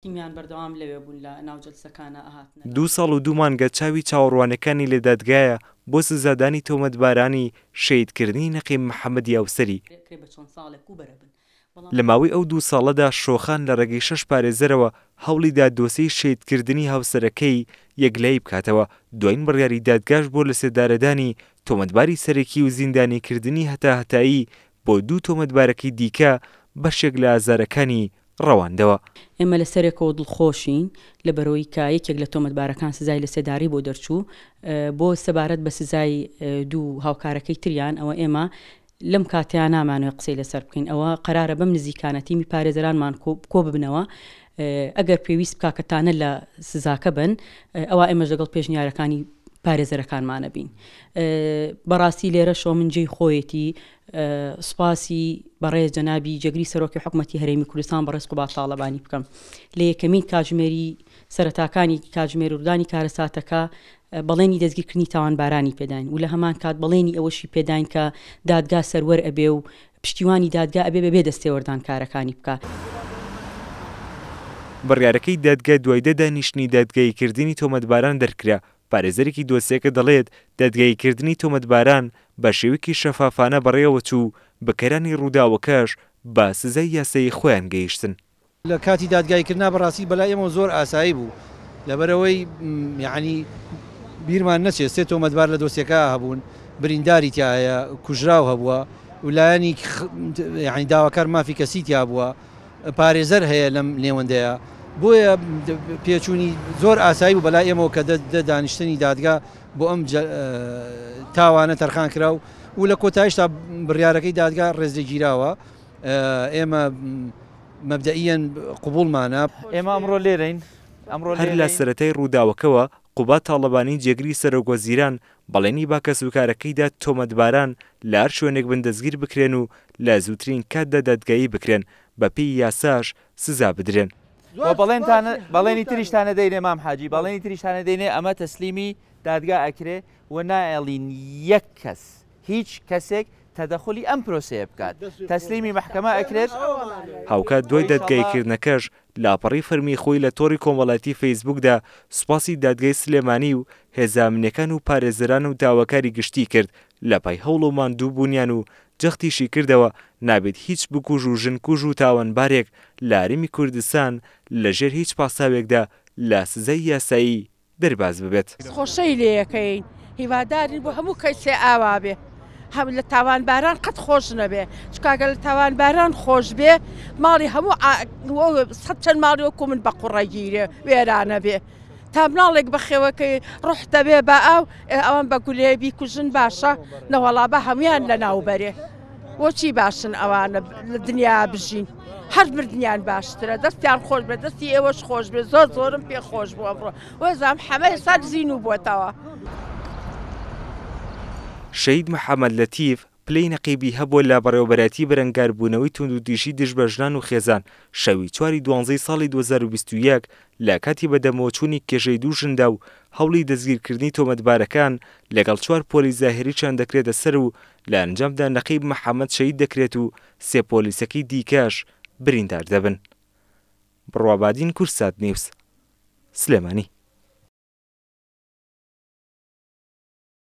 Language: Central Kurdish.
تیمیان بەردەوام لەوێ بوون لە ناو جەلسەکانا ئەهاتنە دوو لام. ساڵ و دوو مانگە چاوی چاوەڕوانەکانی لە دادگایە بۆ سزادانی تۆمەتبارانی شەهیدکردنی نەقیب محەمەد یاوسەری. کرێ بە چەند ساڵێک و بەرە بن بەڵام. لە ماوەی ئەو دوو ساڵەدا شۆخان لە ڕێگەی شەش پارێزەرەوە هەوڵیدا دۆسێی شەهیدکردنی هاوسەرەکەی یەکلایی بکاتەوە، دواین بڕیاری دادگاش بۆ لەسێدارەدانی تۆمەتباری سەرەکی و زیندانیکردنی هەتاهەتایی بۆ دوو تۆمەتبارەکەی دیکە بەشێک لە ئازارەکانی ڕەواندەوە. ئێمە لە سەرێکەوە دڵخۆشین لەبەرئەوەی کە یەکێک لە تۆمەتبارەکان سزای لەسێدارەی بۆ دەرچوو، بۆ سەبارەت بە سزای دوو هاوکارەکەی تریان ئەوە ئێمە لەم کاتەیا نامانەوێت قسەی لەسەر بکەین، ئەوە قەرارە بەم نزیکانە تیمی پارێزەرانمان کۆببنەوە ئەگەر پێویست بکا کە تانە لە سزاکە بن ئەوا ئێمەش لەگەڵ پێشنیارەکانی پارێزەرەکانمانە بین. بەڕاستی لێرەشەوە من جێی خۆیەتی سوپاسی بەڕێز جەنابی جێگری سەرۆکی حکومەتی هەرێمی کوردستان بەڕێز قوباد تاڵەبانی بکەم لە یەکەمین کاتژمێری سەرەتاکانی کاتژمێر ڕوودانی کارەساتەکە بەڵێنی دەستگیرکردنی تاوانبارانی پێداین و لە هەمان کات بەڵێنی ئەوەشی پێداین کە دادگا سەروەر ئەبێ و پشتیوانی دادگا ئەبێ بەبێ دەستێوەردان کارەکانی بکا. بڕیارەکەی دادگا دوای دە دانیشتنی دادگاییکردنی تۆمەتباران دەرکرا، پارێزەرێکی دۆسیەکە دەڵێت، دادگاییکردنی تۆمەتباران بە شێوەیەکی شەفافانە بەڕێوەچوو و بکەرانی ڕووداوەکەش بە سزای یاسایی خۆیان گەیشتن. لە کاتی دادگاییکردنا بەڕاستی بەلای ئێمەوە زۆر ئاسایی بوو، لەبەرئەوەی یەعنی بیرمان نەچێت سێ تۆمەتبار لە دۆسیەکە هەبوون، برینداری تیا هەیە، کوژراو هەبووە و لایەنی یەعنی داواکار مافی کەسی تیا بووە، پارێزەر هەیە لەم نێوەندەیا، بۆیە پێچوونی زۆر ئاسایی بوو بەلای ئێمەوە کە دە دانیشتنی دادگا بۆ ئەم تاوانە تەرخان کرا و لە کۆتاییشدا بڕیارەکەی دادگا ڕێزلێگیراوە. ئێمە مەبدەئیەن قبوڵمانە. ئێمە ئەمڕۆ لێرەین، ئەمڕۆ هەر لە لێرەین. سەرەتای ڕووداوەکەوە قوباد تاڵەبانی جێگری سەرۆکوەزیران بەڵێنی بە کەسوکارەکەی دا تۆمەتباران لە هەر شوێنێک بن دەستگیر بکرێن و لە زووترین کاتدا دادگایی بکرێن، بەپێی یاساش سزا بدرێن. و بەڵێنتان بەڵێنی تریشتان ئەدەینێ مام حاجی، بەڵێنی تریشتان ئەدەینێ ئەمە تەسلیمی دادگا ئەکرێ و نایەڵین یەک کەس، هیچ کەسێک تەدەخولی ئەم پرۆسەیە بکات، تەسلیمی مەحکەمە ئەکرێت. هاوکات دوای دادگاییکردنەکەش لاپەڕەی فەرمی خۆی لە تۆڕی کۆمەڵایەتی فەیسبووکدا سوپاسی دادگای سلێمانی و هێزە ئەمنیەکان و پارێزەران و داواکاری گشتی کرد لە پای هەوڵ و ماندوو بوونیان و جەختیشی کردەوە نابێت هیچ بکوژ و ژنکوژ و تاوانبارێک لە هەرێمی کوردستان لە ژێر هیچ پاساوێکدا لە سزای یاسایی دەرباز ببێت. خۆشەی لێیەکەین هیوادارین بۆ هەموو کەسێ ئاوا بێ هەم لە تاوانباران قەت خۆش نەبێ چونکە گەر لە تاوانباران خۆش بێ ماڵی هەموو سەد چەند ماڵی وەکو من بە قوڕە گیرێ وێرانە بێ تا مناڵێک بەخێوەکەی ڕۆح دەبێ بە ئاو ئەوان بە گولەیە بیکوژن باشە نەوەڵا بە هەمویان لەناو بەرێ بۆچی باشن ئەوانە لە دنیا بژین هەر مردنیان باشترە دەستیان خۆش بێت دەستی ئێوەش خۆش بێت زۆر زۆرم پێ خۆش بوو ئەمڕۆ وەزام حەمە ئێستا زینوو بووەتەوە. شەهید محەمەد لەتیف پلەی نەقیبی هەبووە لە بەڕێوەبەرایەتی بەرەنگاربوونەوەی توندوتیژی دژ بە ژنان و خێزان، شەوی چواری دوانزەی ساڵی 2021 لە کاتی بەدەمەوەچوونی کێشەی دوو ژندا و هەوڵی دەستگیرکردنی تۆمەتبارەکان لەگەڵ چوار پۆلیسدا هێرشیان دەکرێتە سەر و لە ئەنجامدا نەقیب محەمەد شەهید دەکرێت و سێ پۆلیسەکەی دیکەش بریندار دەبن. بڕوا بادین کوردسات نیوز، سلێمانی.